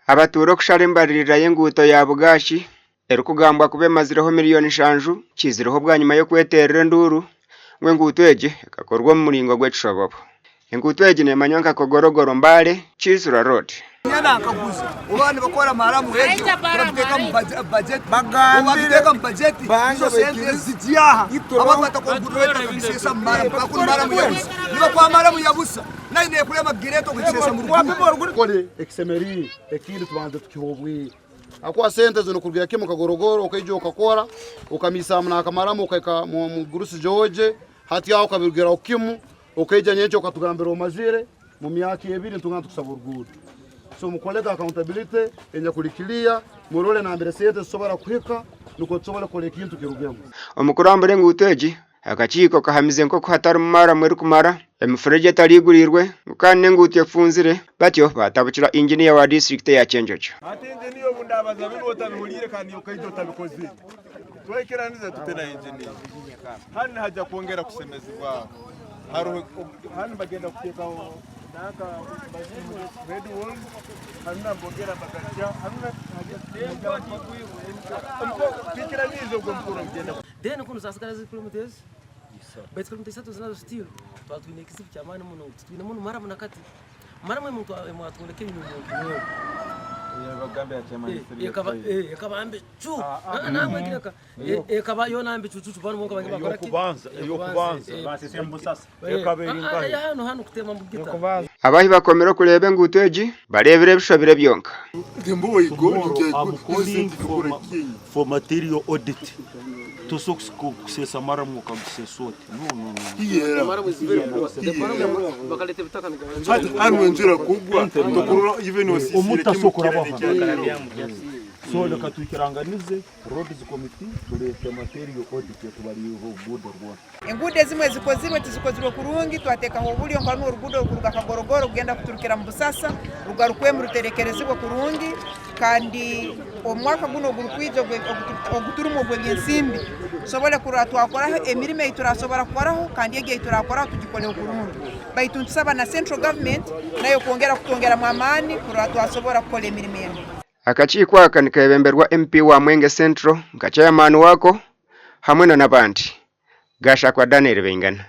Abatuura okushara embaririra y'enguuto ya Bugashi erikugambwa kuba emazireho miriyoni nshanju kiizireho bwanyima y'okweteerera enduuru ngu enguuto egi ekakorwa omu muringo gw'ekishobobo. Enguuto egi neemanywa nka Kogorogoro Mbale Kiisura Road. Tukore ekisemeriire ekindi tubanze tukihe obwire ahakuba sente zinu kurugira kimu kagorogoro okaija okakora okamiisaamu n'akamaramu okahika mugurusi George hati aho okabirugiraho kimu okaija nyenkya okatugambira omazire mu myaka ebiri nitugamba nitukusaba oruguudo so mukolege accountability enyakuli clear murole nambere sente zisobora kuhika nukwo tusobole kukora ekintu kirugemu. Omu kurambura enguuto egi, Akakiiko kahamize nk'oku hatarimu maramu erikumara, emifuregye etariiguriirwe ngu kandi n'enguuto efunzire batyo baatabukira inginiya wa disiturikiti eya Kyenjojo. Hati engineer obu ndabaza binu otabihuliire kandi okaija otabikozire twikiranize tute na engineer hanu nihaja kwongera kusemezibwaho haroho hanu nibagenda kuteekaho nanka red walls hanu nambongera mbagajja hanu twikiranize ogwo mukoro gugenda Then kunu zasigara ziri kilomita ezi baitu kilomita isatu ezi nazo still twaba twine ekizibu ky'amaani muno ngu titwine munu maramu na kati. Maramu emwe mwatwoleka enyuma omu Ekaba ekaba mbi cu nangwa egireka ekaba yoona mbi cucucu banu bonka bange bakora ki? Ey'okubanza ekaba eri nkahi? Hanu hanu kutema mbugita. Abahi bakomire okureeba enguuto egi bareebire ebishobire byonka. Tomorrow I'm calling for material audit. Tosobola kuseesa maramu okaguseesa oti. No, no, no. Omutaso kurabaho. So leka twikiranganize roads committee tuleete material audit etubaliireho oruguudo rwona. Enguudo ezimwe ezikozirwe tizikozirwe kurungi, twateekaho oburyo nka runu oruguudo orukuruga Kagorogoro kugenda kuturukira mu Busasa rugarukwemu ruterekerezibwe kurungi kandi omu mwaka gunu ogurukwija oguturimu ogw'ebyensimbi tusobole kurora twakoraho emirimo ei turasobora kukoraho kandi egi ei turakoraho tugikoleho kurungi. Baitu nitusaba na Central Government nayo kwongera kutwongeramu amaani kurora twasobora kukora emirimo enu. Akakiiko aka nikeebemberwa MP wa Mwenge Central nka Chairman waako hamwe na n'abandi. Gashakwa Daniel Baingana.